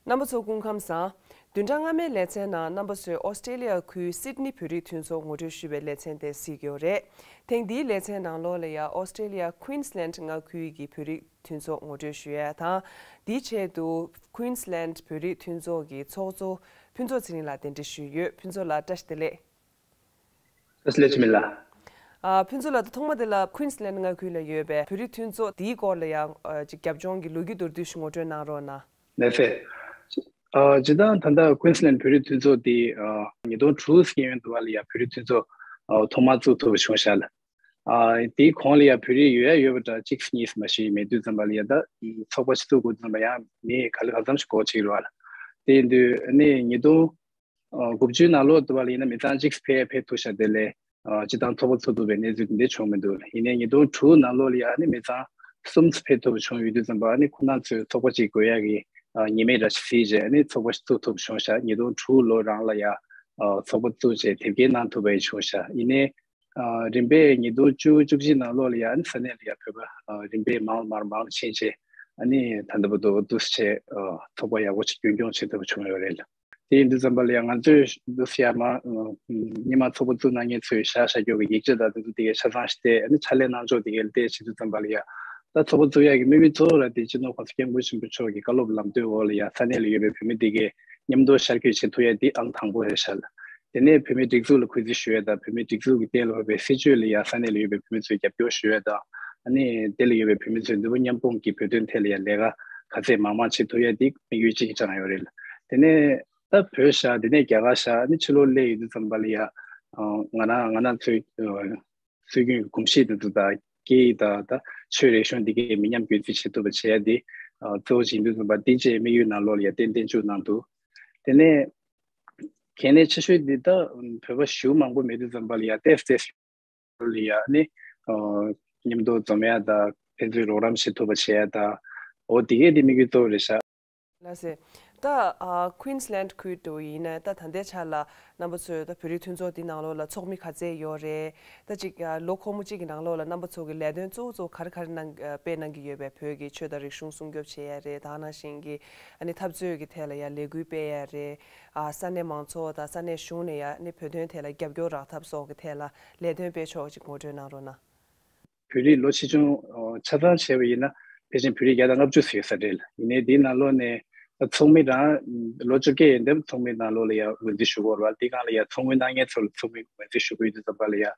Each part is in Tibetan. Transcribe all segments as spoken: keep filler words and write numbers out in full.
རྣམ་པ་ཚོ་སྐུ་ཁམས་བཟང་། བདུན་ཕྲག་སྔ་མའི་ལེ་ཚན་ནང་རྣམ་པ་ཚོས་ཨོ་སི་ཀྲེ་ལི་ཡ་ཁུལ་སིད་ནི་བོད་རིགས་མཐུན་ཚོགས་ངོ་སྤྲོད་ཞུས་པའི་ལེ་ཚན་དེ་གཟིགས་ཡོད་རེད། ཐེངས་འདིའི་ལེ་ཚན་ནང་ལོགས་ལ་ཡང་ཨོ་སི་ཀྲེ་ལི་ཡ་ཁུན་སི་ལན་མངའ་ཁུལ་གྱི་བོད་རིགས་མཐུན་ཚོགས་ངོ་སྤྲོད་ཞུ་ཡ་དང་། དེའི་ཆེད་དུ་ཁུན་སི་ལན་བོད་རིགས་མཐུན་ཚོགས་ཀྱི་ཚོགས་གཙོ་ཕུན་ཚོགས་ཚེ་རིང་ལགས་གདན་འདྲེན་ཞུས་ཡོད། ཕུན་ཚོགས་ལགས་བཀྲ་ཤིས་བདེ་ལེགས། བཀྲ་ཤིས་བདེ་ལེགས་འཆི་མེད་ལགས། ཨ། ཕུན་ཚོགས་ལགས་ད་ཐོག་མ་དེ་ལ་ཁུན་སི་ལན་མངའ་ཁུལ་ལ་ཡོད་པའི་བོད་རིགས་མཐུན་ཚོགས་འདིའི་སྐོར་ལ་ཡང་ཨ་ཅིག་རྒྱབ་ལྗོངས་ཀྱི་ལོ་རྒྱུས་མདོར་བསྡུས་ཤིག་ངོ་སྤྲོད་གནང་རོགས་གནང་། ལགས་སེ། ཨ། སྤྱིར་བཏང་ད་ལྟ་ཀུན་སི་ལན་བོད་རིགས་མཐུན་ཚོགས་འདི་ཨ་ཉིས་སྟོང་དྲུག་ཟིན་ཡོང་དུས་ལ་ཡ་བོད་རིགས་མཐུན་ཚོགས་ཨ་ཐོག་མར་བཙུགས་ཐུབ་པ་བྱུང་ཤག་ལ། ཨ། དེའི་གོང་ལ་ཡ་བོད་རིགས་ཡོད་ཡ་ཡོད་པ་འདྲ་གཅིག་གཉིས་མ་ཞིག་མེད་དུས་ཙམ་པ་ལ་ཡ་ད་ཚོགས་པ་ཞིག་བཙུགས་དགོས་དུས་ཙམ་པ་ཡང་མི་ག་ལེ་ག་ཙམ་ཞིག་འགོར་ཆེ་གི་རེད་བ་ལ། དེ་ཡིན་དུས་ཨ་ནི་ཉིས་སྟོང་ཨ་དགུ་བཅུའི་ནང་ལོགས་དུ་བ་ལ་ཡིན་ན་མི་ཚང་གཅིག་ཕེབས་ཕེབས་ཐུབ་ཤག་དེ་ལས་ཨ་སྤྱིར་བཏང་ཚོགས་པ་ཚུགས་ཐུབ་པའི་གནས་ཚུལ་དེ་འདྲ་བྱུང་མི་འདུག་ཡིན་ནའི་ཉིས་སྟོང་དྲུག་ནང་ལོགས་ལ་ཡ་ཨ་ནི་མི་ཚང་གསུམ་ཙམ་ཕེབས་ཐུབ་པ་བྱུང་ཡོད་དུས་ཙམ་པ་ཨ་ནི་ཁོ་རང་ཚོའི་ཚོགས་པ་གཅིག་དགོས་ཡ་གི་ཨ་ཉེས་མིང་འདྲ་ཞིག་བརྩིས་རྗེས་ཨ་ནི་ཚོགས་པ་ཞིག་བཙུགས་ཐུབ་བྱུང་ཤག་ཉིས་སྟོང་དྲུག་ལོ་རང་ལ་ཡ་ཨ་ཚོགས་པ་བཙུགས་རྗེས་དེབ་སྐྱེལ་གནང་ཐུབ་པ་ཡི་བྱུང་ཤག་ཡིན་ནའི་ཨ་རིམ་པས་ཉིས་སྟོང་བཅུ་བཅུ་གཅིག་ནང་ལོགས་ལ་ཡ་ཨ་ནི་ས་གནས་ལ་ཡ་བོད་པ་ཨ་རིམ་པས་མང་མང་མང་ཕྱིན་རྗེས་ཨ་ནི་ད་ལྟ་བར་དུ་འདུག་སེ་བྱས་ཨ་ཚོགས་པ་ཡག་པོ་ཞིག་རྒྱུན་སྐྱོང་བྱེད་ཐུབ་པ་བྱུང་ཡོད་རེད། དེ་ཡིན་དུས་ཙམ་པ་ལ་ཡང་ང་ཚོས་འདུག་སེ་ཡར་མར་སྔོན་མ་ཚོགས་པ་བཙུགས་གནང་མཁན་ཚོས་བཞག་བཞག་རྒྱུ་གི་ཡིག་ཆ་དང་དེ་ཚོ་དེ་གའི་ཆ་ཚང་ཞིག་བལྟས་ཨ་ནི་ཕྱག་ལས་གནང་ཕྱོགས་དེ་གའི་བལྟས་བྱེད་དུས་ཙམ་པ་ལ་ཡང་ད་ཚོགས་པ་བཙུགས་ཡག་གི་དམིགས་ཡུལ་གཙོ་བོ་ར་དེ་སྤྱི་ནོར་༸གོང་ས་༸སྐྱབས་མགོན་ཆེན་པོ་མཆོག་གི་བཀའ་སློབ་ལམ་སྟོན་འོག་ལ་ཡང་ས་གནས་ལ་ཡོད་པའི་བོད་མི་དེ་གའི་མཉམ་དུ་ཤར་བསྐྱོད་བྱེད་ཐུབ་ཡག་འདི་ཨང་དང་པོ་རེད་ཤག་ལ། དེ་ནས་བོད་མིའི་སྒྲིག་འཛུགས་ལ་གུས་བརྩི་ཞུ་ཡག་དང་བོད་མིའི་སྒྲིག་འཛུགས་ཀྱི་གཏན་ལ་ཕབ་པའི་སྲིད་བྱུས་ལ་ཡང་ས་གནས་ལ་ཡོད་པའི་བོད་མི་ཚོས་རྒྱབ་སྐྱོར་ཞུ་ཡག་དང་ཨ་ནི་དེ་ལ་ཡོད་པའི་བོད་མི་ཚོས་འདུན་པ་མཉམ་སྤུངས་ཀྱིས་བོད་དོན་ཐད་ལ་ཡང་ལས་ཀ་ག་ཚད་མང་མང་བྱེད་ཐུབ་ཡག་འདི་དམིགས་ཡུལ་གཅིག་བཅངས་ཡོད་རེད། དེ་ནས་ད་བོད་ཤག་དེ་ནས་རྒྱ་གར་ཤག་ཨ་ནི་ཕྱི་ལོགས་སླེབས་ཡོང་དུས་ཙམ་པ་ལ་ཡང་ང་རང་ང་རང་ཚོའི་སྲོལ་རྒྱུན་གྱི་གོམས་གཤིས་དེ་ཚོ་དང་སྐད་ཡིག་དང་ད་ཆོས་རིག་གཞུང་འདི་གའི་མི་ཉམས་རྒུད་སྐྱོབ་བྱེད་ཐུབ་པ་བྱེད་ཡ་འདི་གཙོ་བོ་བྱེད་དུས་ཙམ་པ་འདི་བཅས་དམིགས་ཡུལ་ནང་ལོགས་ལ་ཡ་ཏན་ཏན་བཅུག་གནང་འདུག་དེ་ནས་གལ་གནད་ཆེ་ཤོས་འདི་ད་བོད་པ་ཞེ་པོ་མང་པོ་མེད་དུས་ཙམ་པ་ལ་ཡ་ཏོག་ཙམ་ལ་ཡ་ནི་མཉམ་དུ་འཛོམས་ཡ་དང་ཕན་ཚུན་རོགས་རམ་བྱེད་ཐུབ་པ་བྱེད་ཡ་དང་འོ་དེ་གའི་འདི་དམིགས་ཡུལ་གཙོ་བོ་རེད་ཤག་ལགས་སེ། ད་ཨ་Queensland ཁུལ་དུ་ཡིན་ན་ད་ད་ལྟའི་ཆ་ལ་རྣམ་པ་ཚོས་ད་བོད་རིགས་མཐུན་ཚོགས་འདི་ནང་ལོགས་ལ་ཚོགས་མི་ག་ཚད་ཡོད་རེད། ད་ཅིག་ཨ་ལོ་འཁོར་མོ་གཅིག་གི་ནང་ལོགས་ལ་རྣམ་པ་ཚོ་གི་ལས་དོན་གཙོ་བོ་གཙོ་བོ་ག་རེ་ག་རེ་གནང་ཨ་སྤེལ་གནང་གི་ཡོད་པས། བོད་ཀྱི་ཆོས་དང་རིག་གཞུང་སྲུང་སྐྱོབ་བྱེད་ཡ་རེད། ད་ག་ནང་བཞིན་གྱི་ཨ་ནི་འཐབ་རྩོད་ཀྱི་ཐད་ལ་ཡ་ལས་འགུལ་སྤེལ་ཡ་རེད། ཨ་ས་གནས་མང་ཚོགས་དང་ས་གནས་གཞུང་ནས་ཡ་ཨ་ནི་བོད་དོན་ཐད་ལ་རྒྱབ་སྐྱོར་རག་ཐབས་སོགས་ཀྱི་ཐད་ལ་ལས་དོན་སྤེལ་ཕྱོགས་ཅིག་ངོ་སྤྲོད་གནང་རོགས་གནང་། བོད་རིགས་ལོ་ཆེ་ཆུང་ཆ་ཚང་བྱས་པ་ཡིན་ན་ཕལ་ཆེར་བོད་རིགས་བརྒྱ་དང་ལྔ་བཅུ་ཙམ་ཡོད་ས་རེད། ཡིན་ནའི་དེའི་ནང་ལོགས་ནས་ཚོགས་མི་རང་ལོ་བཅོ་བརྒྱད་ཡན་འདེབས་ཚོགས་མི་ནང་ལོགས་ལ་ཡང་ངོས་འཛིན་ཞུ་དགོས་རེད་བ། དེའི་སྒང་ལ་ཡང་ཚོགས་མི་གནང་མཁན་ཚོ་ལ་ཚོགས་མི་ངོས་འཛིན་ཞུ་དགོས་ཡོད་དུས་ཙམ་པ་ལ་ཡང་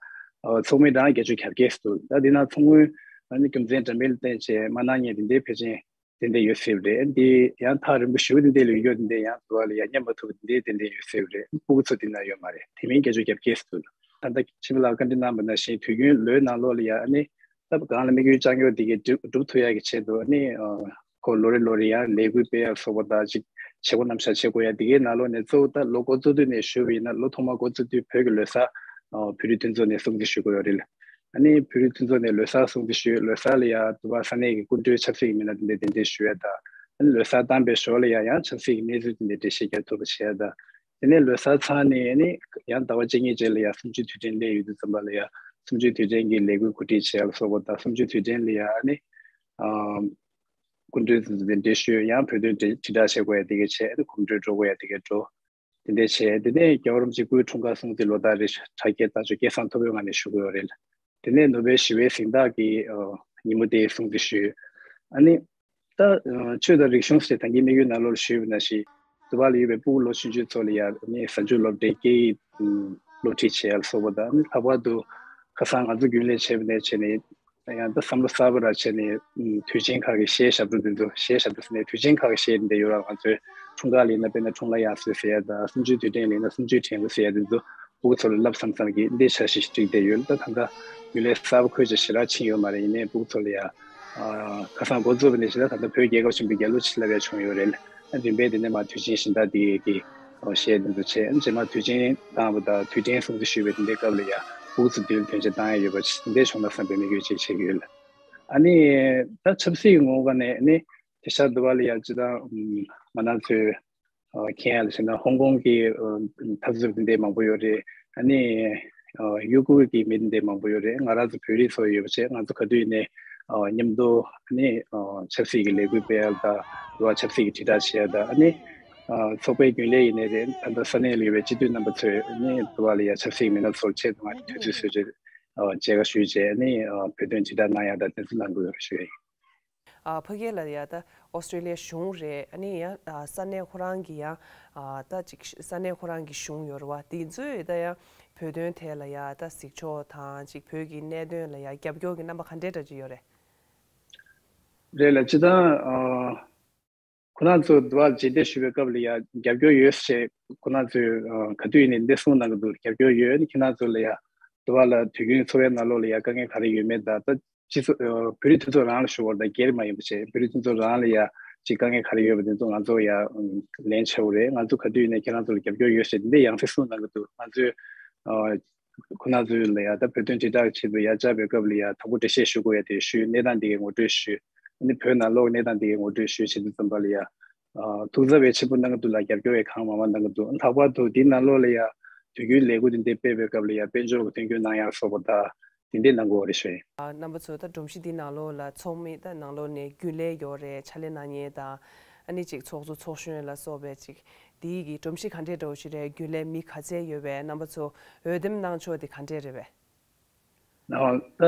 ཚོགས་མི་རང་བརྒྱད་ཅུ་གྱ་བརྒྱད་འདུག་ད་དེ་ནང་ཚོགས་མི་ཨ་ནི་རྒྱུ་མཚན་འདྲ་མིན་ལ་བརྟེན་བྱས་མ་གནང་མཁན་དེ་འདྲའི་ཕལ་ཆེར་དེ་འདྲ་ཡོད་སྲིད་པ་རེད། འདི་ཡང་ཐག་རིང་པོ་ཞེ་པོ་དེ་འདྲའི་ལུས་ཡོད་དེ་འདྲ་ཡང་འགྲོ་བ་ལ་ཡང་མཉམ་མ་ཐུབ་པ་དེ་འདྲའི་དེ་འདྲ་ཡོད་སྲིད་པ་རེད། སྤུ་གུ་ཚོ་དེ་ན་ཡོད་མ་རེད། དེ་མིན་བརྒྱད་ཅུ་གྱ་བརྒྱད་ཙམ་འདུག་ད་ལྟ་ཁྱིམ་ལ་བཀའ་འདྲི་གནང་བ་ནང་བཞིན་དུས་རྒྱུན་ལོའི་ནང་ལོགས་ལ་ཡང་ཨ་ནི་སྟབས་གང་ལ་དམིགས་ཡུལ་བཅའ་འགྱུར་དེ་གའི་སྒྲུབ་སྒྲུབ་ཐུབ་ཡག་གི་ཆེད་དུ་ཨ་ནི་ཁོ་ལོ་རེ་ལོ་རེ་ཡང་ལས་འགུལ་སྤེལ་ཡག་སོགས་པ་དང་ཅིག་བྱེད་སྒོ་རྣམ་གཞག་བྱེད་དགོས་ཡ་དེ་གའི་ནང་ལོགས་ནས་གཙོ་བོ་ད་ལོ་འགོ་བཙུགས་དུས་ནས་ཞུས་པ་ཡིན་ན་ལོ་ཐོག་མ་འགོ་བཙུགས་དུས་བོད་ཀྱི་ལོ་གསར་བོད་རིགས་མཐུན་ཚོགས་ནས་སྲུང་བརྩི་ཞུ་དགོས་ཡོད་རེད། ཨ་ནི་བོད་རིགས་མཐུན་ཚོགས་ནས་ལོ་གསར་སྲུང་བརྩི་ཞུས། ལོ་གསར་ལ་ཡང་དུ་བ་ས་གནས་ཀྱི་སྐུ་མགྲོན་ཆབ་སྲིད་ཀྱི་མི་སྣ་དེ་འདྲས་གདན་འདྲེན་ཞུ་ཡ་དང་། ཨ་ནི་ལོ་གསར་བཏང་པའི་ཞོར་ལ་ཡང་ཡང་ཆབ་སྲིད་ཀྱི་གནས་ཚུལ་དེ་འདྲས་འགྲེལ་བཤད་རྒྱག་ཐུབ་པ་བྱས་དང་། དེ་ནས་ལོ་གསར་ཚར་ནས་ཨ་ནི་ཡང་ཟླ་བ་གཅིག་གཉིས་རྗེས་ལ་ཡང་གསུམ་བཅུའི་དུས་དྲན་སླེབས་ཡོང་དུས་ཙམ་པ་ལ་ཡང་གསུམ་བཅུའི་དུས་དྲན་གྱི་ལས་འགུལ་གོ་སྒྲིག་བྱས་ལ་སོགས་པ་དང་། གསུམ་བཅུའི་དུས་དྲན་ལ་ཡང་ཨ་ནི་ཨ་སྐུ་མགྲོན་ཚོ་དེ་འདྲས་ཞུས། ཡང་བོད་དོན་དྲིལ་དྲིལ་བསྒྲགས་བྱེད་དགོས་ཡ་དེ་ག་བྱས། ཨ་ནི་གོམ་བགྲོད་འགྲོ་དགོས་ཡ་དེ་ག་འགྲོ། དེ་འདྲས་བྱས། དེ་ནས་རྒྱལ་བ་རིན་པོ་ཆེ་སྐུའི་འཁྲུངས་སྐར་སྲུང་བརྩི་ལོ་ལྟར་རེ་གྲ་རྒྱས་ལྟ་ཆོག་སྐལ་བཟང་ཐོབ་པའི་ངང་ནས་ཞུ་གི་ཡོད་རེད། དེ་ནས་ནོ་བེལ་ཞི་བའི་གཟེངས་རྟགས་ཀྱི་ཨ་ཉིན་མོ་དེ་སྲུང་བརྩི་ཞུས། ཨ་ནི་ད་ཨ་ཆོས་དང་རིག་གཞུང་ཟེར་ད་གིན་དམིགས་ཡུལ་ནང་ལོགས་ལ་ཞུས་པ་ནང་བཞིན་དུ་བ་ལ་ཡོད་པའི་སྤུ་གུ་ལོ་ཆུང་ཆུང་ཚོ་ལ་ཡང་ཨ་ནི་གཟའ་མཇུག་སློབ་གྲྭའི་སྐད་ཡིག་སློབ་ཁྲིད་བྱས་ལ་སོགས་པ་དང་། ཨ་ནི་ལྷག་པར་དུ་ཁ་སང་ང་ཚོ་རྒྱུན་ལས་བྱས་པ་ནས་བྱས་ནས། ཡང་ད་བསམ་བློ་གསར་པ་ར་བྱས་ནས་དུས་ཆེན་ཁག་གི་གཞས་ཞབས་བྲོ་འདི་ཚོ། གཞས་ཞབས་བྲོ་ཟེར་ནས་དུས་ཆེན་ཁག་གི་གཞས་འདི་འདྲ་ཡོད་ར། ང་ཚོའི་འཁྲུངས་སྐར་ལ་ཡིན་ན་དཔེར་ན་འཁྲུངས་ལྷ་དབྱངས་གསོལ་ཟེར་ཡ་དང་། གསུམ་བཅུའི་དུས་དྲན་ལ་ཡིན་ན་གསུམ་བཅུའི་དྲན་གསོ་ཟེར་ཡ་འདི་ཚོ་སྤུ་གུ་ཚོ་ལ་བསླབ་བསམ་བསམ་གྱིས་འདི་འཆར་གཞི་ཞིག་བསྒྲིགས་བསྡད་ཡོད། ད་ད་ལྟ་རྒྱུན་ལས་གསར་པ་ཁོས་ཅིག་ཞེ་དྲག་ཕྱིན་ཡོད་མ་རེད། ཡིན་ནའི་སྤུ་གུ་ཚོ་ལ་ཡ་ཁ་སང་འགོ་བཙུགས་པ་ནས་ཞེ་དྲག་ད་ལྟ་བོད་རྒྱལ་ཁབ་ཆེན་པོའི་རྒྱལ་གླུ་ཅིག་བསླབ་ཡ་བྱུང་ཡོད་རེད། རིམ་པས་དེ་ནས་མར་དུས་ཆེན་གཞན་དག་དེ་གའི་གི་གཞས་འདི་ཚོ་བྱས། རྗེས་མ་དུས་ཆེན་བཏང་བ་དང་དུས་དྲན་སྲུང་བརྩི་ཞུས་པའི་དེ་འདྲའི་སྐབས་ལ་ཡང་སྤུ་གུ་ཚོ་དུས་ལ་དོན་ཆེན་བཏང་ཡ་ཡོད་པ་དེ་འདྲའི་བྱུང་ན་བསམ་པའི་དམིགས་ཡུལ་ཅིག་བྱེད་ཀྱི་ཡོད། ཨ་ནི་ད་ཆབ་སྲིད་ཀྱི་ངོ་བོ་ནས་ཨ་ནི་དེང་སང་དུ་བ་ལ་ཡང་སྤྱིར་བཏང་ང་རང་ཚོའི་མཁྱེན་ཡ་ལ་བྱས་ན་ཧོང་ཀོང་གི་འཐབ་རྩོད་དེ་འདྲའི་མང་པོ་ཡོད་རེད། ཨ་ནི་ཡུ་གུར་གྱི་མི་དེ་འདྲའི་མང་པོ་ཡོད་རེད། ང་རང་ཚོ་བོད་རིགས་ཚོ་ཡོད་པ་བྱས། ང་ཚོ་ག་དུས་ནས་མཉམ་དུ་ཨ་ནི་ཆབ་སྲིད་ཀྱི་ལས་འགུལ་སྤེལ་ཡ་དང་། དུ་བ་ཆབ་སྲིད་ཀྱི་དྲིལ་བསྒྲགས་བྱེད་ཡ་དང་། ཨ་ནི་ ཚོགས་པའི་རྒྱུན་ལས་ཡིན་ནའི་རེད། ད་ལྟ་ས་གནས་ལ་ཡོད་པའི་སྤྱི་འཐུས་རྣམ་པ་ཚོས་ནི་དུ་བ་ལ་ཡ་ཆབ་སྲིད་མི་སྣ་ཚོར་ཆེད་དུ་ང་དུས་ཚོད་བཟོས་བྱས་མཇལ་ཁ་ཞུས་བྱས་ནི་བོད་དོན་དྲིལ་བསྒྲགས་གནང་ཡག་དང་དེ་ཚོ་གནང་དགོས་ཡོད་ཞུ་ཡིན། ཨ་ཕ་གི་ལ་ཡ་ད་ཨོ་སི་ཀྲི་ལི་ཡ་གཞུང་རེད། ཨ་ནི་ཡང་ས་གནས་ཁོ་རང་གི་ཡང་ད་ཅིག་ས་གནས་ཁོ་རང་གི་གཞུང་ཡོད་རེད་བ། དེ་ཚོས་ད་ཡང་བོད་དོན་ཐད་ལ་ཡ་ད་གཟིགས་ཕྱོགས་དང་ཅིག་བོད་ཀྱི་གནད་དོན་ལ་ཡ་རྒྱབ་སྐྱོར་གྱི་རྣམ་པ་ག་འདྲས་འདྲ་ཅིག་ཡོད་རེད། རེད་ལ་སྤྱི་བཏང་ཁོ་རང་ཚོ་དུ་བ་རྗེས་འདེད་ཞུ་བའི་སྐབས་ལ་ཡ་རྒྱབ་སྐྱོར་ཡོད་ཞེས་ཁོ་རང་ཚོས་ག་དུས་ཡིན་ནའི་འདི་གསུངས་གནང་གི་འདུག་རྒྱབ་སྐྱོར་ཡོད་ནི་ཁྱེད་རང་ཚོ་ལ་ཡ་དུ་བ་ལ་དུས་རྒྱུན་འཚོ་བའི་ནང་ལོགས་ལ་ཡ་དཀའ་ངལ་ག་རེ་ཡོད་མེད་དང་ད་སྤྱི་ཚོགས་བོད་རིགས་མཐུན་ཚོགས་རང་ལ་ཞུ་བར་དང་སྒེར་མ་ཡིན་པ་བྱས་བོད་རིགས་མཐུན་ཚོགས་རང་ལ་ཡ་ཅིག་དཀའ་ངལ་ག་རེ་ཡོད་པ་དེ་ཚོ་ང་ཚོ་ཡ་ལན་ཆེ་བོ་རེད། ང་ཚོ་ག་དུས་ཡིན་ནའི་ཁྱེད་རང་ཚོ་ལ་རྒྱབ་སྐྱོར་ཡོད་ཞེས་འདི་ཡང་སེ་གསུངས་གནང་གི་འདུག་ང་ཚོས་ཁོ་ན་ཚོའི་ལ་ཡ་ད་བོད་དོན་དྲིལ་བསྒྲགས་ཆེད་དུ་ཡ་བཅར་བའི་སྐབས་ལ་ཡ་དང་པོ་འགྲེལ་བཤད་ཞུ་དགོས་ཡ་དེ་ཞུས། གནས་སྟངས་འདི་གའི་ངོ་སྤྲོད་ཞུས། ཨ་ནི་བོད་ནང་ལོགས་གནས་སྟངས་འདི་གའི་ངོ་སྤྲོད་ཞུས་བྱེད་དུས་ཙམ་པ་ལ་ཡ་ཐུགས་འཚབ་བས་ཆེན་པོ་གནང་གི་འདུག་ལ་རྒྱབ་སྐྱོར་བས་གང་མང་མང་གནང་གི་འདུག་ལྷག་པར་དུ་འདི་ནང་ལོགས་ལ་ཡ་དུས་རྒྱུན་ལས་འགུལ་འདི་འདྲ་སྤེལ་བའི་སྐབས་ལ་ཡ་དཔལ་འབྱོར་གྱི་མཐུན་འགྱུར་གནང་ཡ་སོགས་པ་དང་དེ་འདྲས་གནང་དགོས་པ་རེད་ཞུ་ཡིན། རྣམ་པ་ཚོ་ད་སྒྲོམ་གཞི་འདི་ནང་ལོགས་ལ་ཚོགས་མི་ད་ནང་ལོགས་ནས་རྒྱུན་ལས་ཡོད་རེད། ཕྱག་ལས་གནང་མཁན་དང་ཨ་ནི་ཅིག་ཚོགས་གཙོ་ཚོགས་གཞོན་ལ་སོགས་པའི་ཅིག་དེའི་གི་སྒྲོམ་གཞི་ག་འདྲས་འདྲ་བོ་ཞིག་རེད། རྒྱུན་ལས་མི་ག་ཚད་ཡོད་པའི་རྣམ་པ་ཚོ་འོས་འདེམས་གནང་ཕྱོགས་དེ་ག་འདྲས་རེད་པས། ད་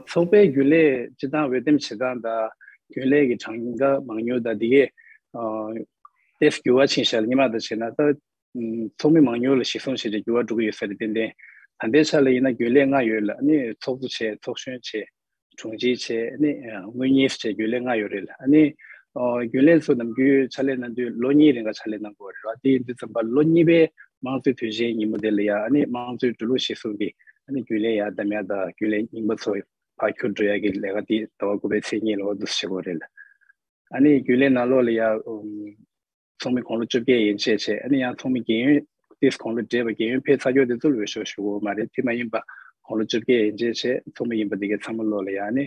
ཚོགས་པའི་རྒྱུན་ལས་སྤྱི་བཏང་འོས་འདེམས་བྱེད་སྟངས་དང་རྒྱུན་ལས་ཀྱི་གྲངས་ཀ་མང་ཉུང་དང་དེ་གས་ཏེས་འགྱུར་བ་ཕྱིན་ཤག་སྔོན་མ་དང་བྱས་ན་ད་ཚོགས་མི་མང་ཉུང་ལ་གཞི་བཟུང་བྱས་ཏེ་འགྱུར་བ་འགྲོ་གི་ཡོད་ས་རེད། ཏན་ཏན་ད་ལྟའི་ཆ་ལ་ཡིན་ན་རྒྱུན་ལས་ལྔ་ཡོད་ལ་ཨ་ནི་ཚོགས་གཙོ་བྱས། ཚོགས་གཞོན་བྱས། དྲུང་ཆེ་བྱས། ཨ་ནི་དངུལ་གཉེར་བྱས་རྒྱུན་ལས་ལྔ་ཡོད་རེད་ལ། ཨ་ནི་རྒྱུན་ལས་ཚོ་ནམ་རྒྱུན་ཕྱག་ལས་གནང་དུས་ལོ་གཉིས་རིང་ག་ཕྱག་ལས་གནང་དགོས་རེད་བ། དེ་ཡིན་དུས་ཙམ་པ་ལོ་གཉིས་པའི་དམངས་གཙོའི་དུས་ཆེན་ཉིན་མོ་དེ་ལ་ཡ་ཨ་ནི་དམངས་གཙོའི་འགྲོ་ལུགས་གཞིར་བཟུང་གིས་ཨ་ནི་རྒྱུན་ལས་ཡར་བདམས་ཡ་དང་རྒྱུན་ལས་རྙིང་པ་ཚོ་ཕར་འཁྱུར་འགྲོ་ཡ་གི་ལས་ཀ་དེ་ཟླ་བ་དགུ་པའི་ཚེས་གཉིས་ལ་འོ་འདུག་སེ་བྱེད་དགོས་རེད་ལ། ཨ་ནི་རྒྱུན་ལས་ནང་ལོགས་ལ་ཡ་ཚོགས་མི་དགུང་ལོ་བཅོ་བརྒྱད་ཡན་ཆད་བྱས། ཨ་ནི་ཡང་ཚོགས་མི་རྒས་ཡོལ་ཏིས་དགུང་ལོ་བགྲེས་པ་རྒས་ཡོལ་ཕེབས་ཚར་ཡོད་དེ་ཚོ་ལ་འོས་ཤོག་ཞུ་དགོས་མ་རེད། དེ་མ་ཡིན་པ་དགུང་ལོ་བཅོ་བརྒྱད་ཡན་ཆད་བྱས་ཚོགས་མི་ཡིན་པ་དེ་གའི་ཚང་མ་ལོགས་ལ་ཡ་ཨ་ནི་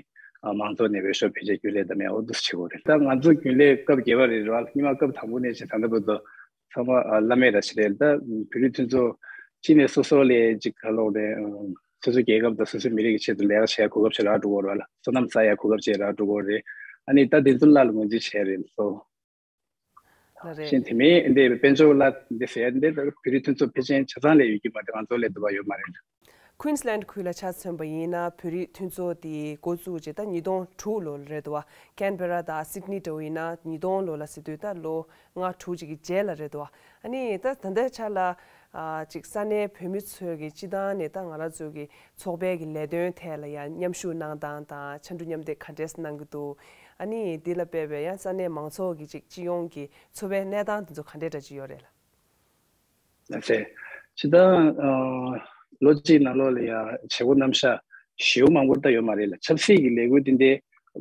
མང་ཚོགས་ནས་འོས་ཤོག་ཕལ་ཆེར་རྒྱུན་ལས་དམ་ཡ་འོ་འདུག་སེ་བྱེད་དགོས་རེད། ད་ང་ཚོ་རྒྱུན་ལས་སྐབས་བརྒྱད་པ་རེད་རེད་བ། སྔོན་མ་སྐབས་དང་པོ་ནས་བྱས་ད་ལྟ་བར་དུ་ཚང་མ་བླ་མེད་ར་ཞིག་རེད། ད་བོད་རིགས་མཐུན་ཚོགས་གཅིག་ནས་སོ་སོ་ལས་གཅིག་ག་ལོག་ནས་སོ་སོའི་རྒྱལ་ཁབ་དང་སོ་སོའི་མི་རིགས་ཀྱི་ཆེད་དུ་ལས་ཀ་བྱེད་ཡ་གོ་སྐབས་ཞིག་རག་འགྲོ་གི་རེད་བ། ལ་སོ་ནམ་ཟ་ཡ་གོ་སྐབས་ཅིག་རག་འགྲོ་གི་རེད། ཨ་ནི་ད་དེ་ཚོ་སླར་ལ་ངོས་འཛིན་བྱས་རེད་སོ། ལ་རེད། གཞན་དེ་མིན་འདི་དཔལ་འབྱོར་ལ་འདི་ཟེར་འདི་ལྟར་བོད་རིགས་མཐུན་ཚོགས་ཕལ་ཆེར་ཆ་ཚང་ལས་ཡོད་ཀྱི་མ་རེད། ང་ཚོ་ལས་འདུ་བ་ཡོད་མ་རེད། Queensland ཁུལ་ལ་ཆ་མཚོན་པ་ཡིན་ན་བོད་རིགས་མཐུན་ཚོགས་དེ་འགོ་བཙུགས་རྗེས་ད་ཉིས་སྟོང་དྲུག་ལོ་ལ་རེད་འདུག་བ། Canberra དང་Sydney འདྲ་བོ་ཡིན་ན་ཉིས་སྟོང་ལོ་ལ་ཟེར་དུས་ད་ལོ་ལྔ་དྲུག་ཅིག་གི་རྗེས་ལ་རེད་འདུག་བ། ཨ་ནི་ད་ད་ལྟའི་ཆ་ལ་ཨ་ཅིག་ས་གནས་བོད་མི་ཚོས་ཀྱི་སྤྱི་བཏང་ནས་ད་ང་རང་ཚོ་གི་ཚོགས་པའི་གི་ལས་དོན་ཐད་ལ་ཡང་མཉམ་ཞུགས་གནང་སྟངས་དང་ཕྱར་གྲུ་མཉམ་འདེགས་ག་འདྲས་གནང་གི་འདུག་ཨ་ནི་འདི་ལ་དཔག་པའི་ཡང་ས་གནས་མང་ཚོགས་ཀྱི་ཅིག་སྤྱི་ཡོངས་ཀྱི་འཚོ་བའི་གནས་སྟངས་དེ་ཚོ་ག་འདྲས་འདྲ་ཅིག་ཡོད་རེད་ལ། ལགས་སེ། སྤྱི་བཏང་ལོ་གཅིག་ནང་ལོགས་ལ་ཡང་བྱེད་སྒོ་རྣམ་གཞག་ཞེ་པོ་མང་པོ་ད་ཡོད་མ་རེད་ལ། ཆབ་སྲིད་ཀྱི་ལས་འགུལ་འདི་འདྲའི་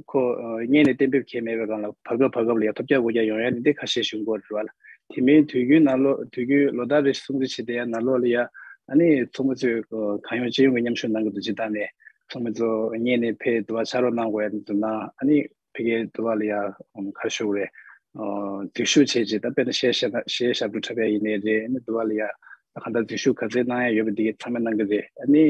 ཁོ་སྔོན་ནས་གཏན་འབེབས་བྱས་མེད་པའི་སྒང་ལ་བར་སྐབས་བར་སྐབས་ལ་ཡང་ཐོལ་རྒྱག་འགོ་རྒྱག་ཡོང་ཡ་འདི་འདྲའི་ཁ་ཤས་ཤིག་འགོར་རེད་བ་ལ། དེ་མིན་དུས་རྒྱུན་ནང་ལོགས་དུས་རྒྱུན་ལོ་ལྟར་རེ་བཞིན་སྲུང་བརྩི་བྱེད་བསྡད་ཡ་ནང་ལོགས་ལ་ཡ་ཨ་ནི་ཚོགས་མི་ཚོས་གང་ཡོང་ཅི་ཡོང་གི་མཉམ་ཞུགས་གནང་གི་འདུག་སྤྱི་བཏང་ནས་ཚོགས་མི་ཚོ་སྔོན་ནས་ཕེབས་འདུག་བ། ཕྱག་རོགས་གནང་དགོས་ཡ་འདུག་ན་ཨ་ནི་ཕ་གིའི་འདུ་བ་ལ་ཡ་ག་རེ་ཞུ་དགོས་རེད། འཛུལ་ཞུགས་བྱས་རྗེས་ད་དཔེར་ན་གཞས་ཞབས་གཞས་ཞབས་བྲོ་འཁྲབ་ཡ་ཡིན་ནའི་རེད། ཨ་ནི་འདུ་བ་ལ་ཡ་ད་གང་ལྟར་འཛུལ་ཞུགས་ག་ཚད་གནང་ཡ་ཡོད་པ་འདི་གའི་ཚང་མས་གནང་གི་རེད། ཨ་ནི་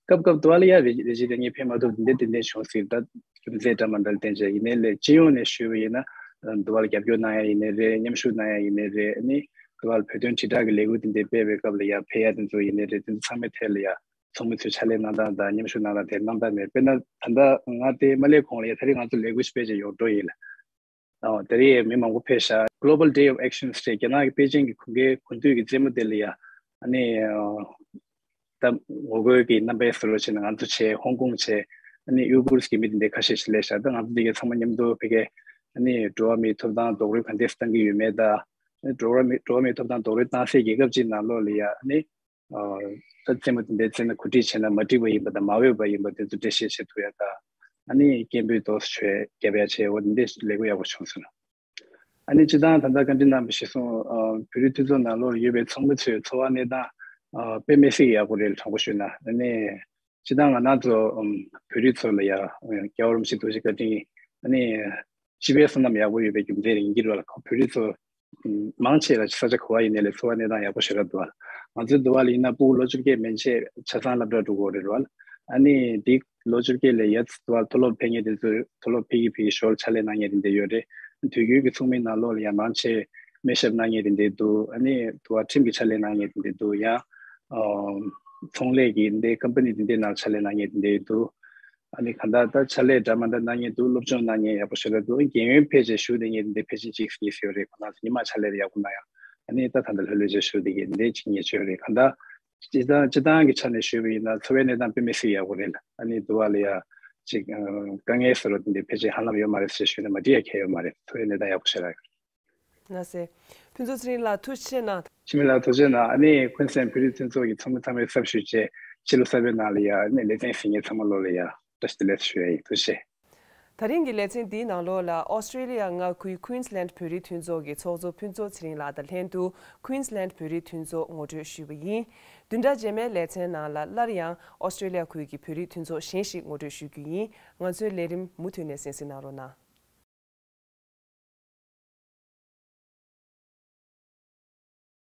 སྐབས་སྐབས་འདུ་བ་ལ་ཡ་རེ་རེ་ཅིག་རེ་གཉིས་ཕེབས་མ་ཐུབ་འདི་འདྲ་དེ་འདྲ་བྱུང་སྲིད། ད་རྒྱུ་མཚན་འདྲ་མ་འདྲ་ལ་བརྟེན་བྱས་ཡིན་ནའི་ལས་སྤྱི་ཡོངས་ནས་ཞུས་པ་ཡིན་ན་འདུ་བ་ལ་རྒྱབ་སྐྱོར་གནང་ཡ་ཡིན་ནའི་རེད། མཉམ་ཞུགས་གནང་ཡ་ཡིན་ནའི་རེད། ཨ་ནི་འདུ་བ་ལ་བོད་དོན་དྲིལ་བསྒྲགས་ཀྱི་ལས་འགུལ་དེ་འདྲ་སྤེལ་བའི་སྐབས་ལ་ཡ་ཕེབས་ཡ་དེ་ཚོ་ཡིན་ནའི་རེད། དེ་ཚོ་ཚང་མའི་ཐད་ལ་ཡ་ཚོགས་མི་ཚོས་ཕྱག་ལས་གནང་སྟངས་དང་མཉམ་ཞུགས་གནང་སྟངས་དེ་རྣམ་དག་མེད། དཔེར་ན་ད་ལྟ་ང་དེ་མ་སླེབས་གོང་ལ་ཡ་ད་རེས་ང་ཚོ་ལས་འགུལ་སྤེལ་བྱས་ཡོང་འགྲོ་ཡིན་ལ། ཨོ་དེ་རིང་མི་མང་པོ་ཕེབས་ཤག Global Day of Action ཟེར་རྒྱ་ནག་གི་པེ་ཅིང་གི་གུང་ཁའི་གུང་སྟོད་ཀྱི་རྩེད་མོ་དེ་ལ་ཡ་ཨ་ནི་ད་ངོ་རྒོལ་གྱི་རྣམ་པའི་ཟུར་བྱས་ནས་ང་ཚོ་བྱས། ཧོང་ཀོང་བྱས། ཨ་ནི་ཡུ་གུར་གྱི་མི་དེ་འདྲ་ཁ་ཤས་ཤིག་སླེབས་ཤག་ད་ང་ཚོ་འདི་གའི་ཚང་མ་མཉམ་དུ་ཕ་གིའི་ཨ་ནི་འགྲོ་བ་མིའི་ཐོབ་ཐང་རྡོག་རོལ་ག་འདྲས་བཏང་གི་ཡོད་མེད་དང་། ཨ་ནི་འགྲོ་བ་མི་འགྲོ་བ་མིའི་ཐོབ་ཐང་རྡོག་རོལ་བཏང་སའི་རྒྱལ་ཁབ་ཅིག་ནང་ལོགས་ལ་ཡ་ཨ་ནི། ད་རྩེད་མོ་དེ་འདྲའི་རྩེད་ན་གོ་སྒྲིག་བྱས་ན་མ་འགྲིག་པ་ཡིན་པ་དང་མ་འོས་པ་ཡིན་པ་དེ་ཚོ་འགྲེལ་བཤད་བྱེད་ཐུབ་ཡ་དང་། ཨ་ནི་སྐད་འབོད་དོགས་ཟོན་རྒྱབ་ཡ་བྱས། འོ་འདི་འདྲའི་ལས་འགུལ་ཡག་པོ་བྱུང་སོང་། ཨ་ནི་སྤྱི་བཏང་ད་ལྟ་བཀའ་འདྲི་གནང་བ་གཞིར་བཟུང་བོད་རིགས་མཐུན་ཚོགས་ནང་ལོགས་ཡོད་པའི་ཚོགས་མི་ཚོའི་འཚོ་བ་གནས་སྟངས་དཔེ་མི་སྲིད་ཡག་པོ་རེད། དྲང་པོ་ཞུས་ན་ཨ་ནི་སྤྱི་བཏང་ང་རང་ཚོ་བོད་རིགས་ཚོ་ལ་ཡ་རྒྱལ་བ་རིན་པོ་ཆེ་ཐུགས་རྗེ་བཀའ་དྲིན་ཨ་ནི། སྤྱི་པའི་བསོད་ནམས་ཡག་པོ་ཡོད་པའི་རྒྱུ་མཚན་རེད་ཡིན་གྱི་རེད་བ་ལ། ཁོ་བོད་རིགས་ཚོ་མང་ཆེ་ལ་ས་ཆ་ག་བ་ཡིན་ནའི་ལས་འཚོ་བ་གནས་སྟངས་ཡག་པོ་ཞེ་དྲག་འདུག་བ། ང་ཚོའི་འདུ་བ་ལ་ཡིན་ན་ཕྲུ་གུ་ལོ་བཅོ་བརྒྱད་མན་ཆད་ཆ་ཚང་སློབ་གྲྭ་འགྲོ་དགོས་རེད་བ། ཨ་ནི་འདི་ལོ་བཅོ་བརྒྱད་ལས་ཡར་འདུ་བ་མཐོ་སློབ་ཕེབས་མཁན་དེ་ཚོས་མཐོ་སློབ་ཕེབས་ཀྱི་ཕེབས་ཀྱི་ཞོར་ཕྱག་ལས་གནང་མཁན་དེ་འདྲ་ཡོད་རེད། དུས་རྒྱུན་གྱི་ཚོགས་མིའི་ནང་ལོགས་ལ་ཡང་མང་ཆེ་ མེ་ཤབ་གནང་མཁན་དེ་འདྲ་འདུག་ཨ་ནི་དུ་བ་ཁྲིམས་ཀྱི་ཕྱག་ལས་གནང་མཁན་དེ་འདྲ་འདུག་ཡང་ཨ་ཚོང་ལས་ཀྱི་འདི་ཀམ་པ་ནི་དེ་འདྲའི་ནང་ཕྱག་ལས་གནང་མཁན་དེ་འདྲ་འདུག་ཨ་ནི་གང་ལྟར་ད་ཕྱག་ལས་འདྲ་མི་འདྲ་གནང་མཁན་འདུག་སློབ་སྦྱོང་གནང་མཁན་ཡག་པོ་ཞེ་དྲག་འདུག་རྒན་ཡོལ་ཕལ་ཆེར་ཞུགས་བསྡད་མཁན་དེ་འདྲ་ཕལ་ཆེར་གཅིག་གཉིས་ཡོད་རེད། ཁོ་རང་ཚོ་ཉི་མ་ཕྱག་ལས་ཡག་པོ་གནང་ཡང་ཨ་ནི་ད་ད་ལྟ་ལྷོད་ལྷོད་བྱས་ཞུགས་བསྡད་མཁན་དེ་འདྲ་གཅིག་གཉིས་ཅིག་ཡོད་རེད། གང་ལྟར་སྤྱིར་བཏང་སྤྱིར་བཏང་གི་ཆ་ནས་ཞུས་པ་ཡིན་ན་འཚོ་བའི་གནས་སྟངས་དཔེ་མི་སྲིད་ཡག་པོ་རེད་ལ། ཨ་ནི་དུ་བ་ལ་ཡ་ཅིག་ཨ་དཀའ་ངལ་ཟེར་བ་དེ་འདྲ་ཕལ་ཆེར་ཧ་ལམ་ཡོད་མ་རེད་ཟེར་ཞུས་ན་མ་འགྲིག་ཡ་གང་ཡང་ཡོད་མ་རེད། འཚོ་བའི་གནས་སྟངས་ཡག་པོ་ཞེ་དྲག་ཡོད། ལགས་སེ། ཕུན་ཚོགས་ཚེ་རིང་ལགས་ཐུགས་རྗེ་ཆེ་གནང་། འཆི་མེད་ལགས་ཐུགས་རྗེ་གནང་། ཨ་ནི་ཀུན་གསལ་བོད་རིགས་མཐུན་ཚོགས་ཀྱི་ཚོགས་མི་ཚང་མའི་ཚབ་ཞུས་བྱས་ཕྱི་ལོ་གསར་པའི་ནང་ལ་ཡ་ཨ་ནི་ལེ་ཚན་གཟིགས་མཁན་ཚང་མ་ལོ་ལ་ཡ་བཀྲ་ཤིས་བདེ་ལེགས་ཞུ་ཡ་ཡིན། ཐུགས་རྗེ་ཆེ། ད་རིང་གི་ལེ་ཚན་འདིའི་ནང་ལོགས་ལ་ཨོ་སི་ཀྲི་ལི་ཡ་མངའ་ཁུལ་Queensland བོད་རིགས་མཐུན་ཚོགས་ཀྱི་ཚོགས་གཙོ་ཕུན་ཚོགས་ཚེ་རིང་ལགས་དང་ལྷན་དུ་Queensland བོད་རིགས་མཐུན་ཚོགས་ངོ་སྤྲོད་ཞུས་པ་ཡིན། བདུན་ཕྲག་རྗེས་མའི་ལེ་ཚན་ནང་ལ་སླར་ཡང་ཨོ་སི་ཀྲི་ལི་ཡ་ཁུལ་གྱི་བོད་རིགས་མཐུན་ཚོགས་གཞན་ཞིག་ངོ་སྤྲོད་ཞུ་རྒྱུ་ཡིན། ང་ཚོའི་ལས་རིམ་མུ་མཐུད་ནས་གསན་གཟིགས་གནང་རོགས་གནང་།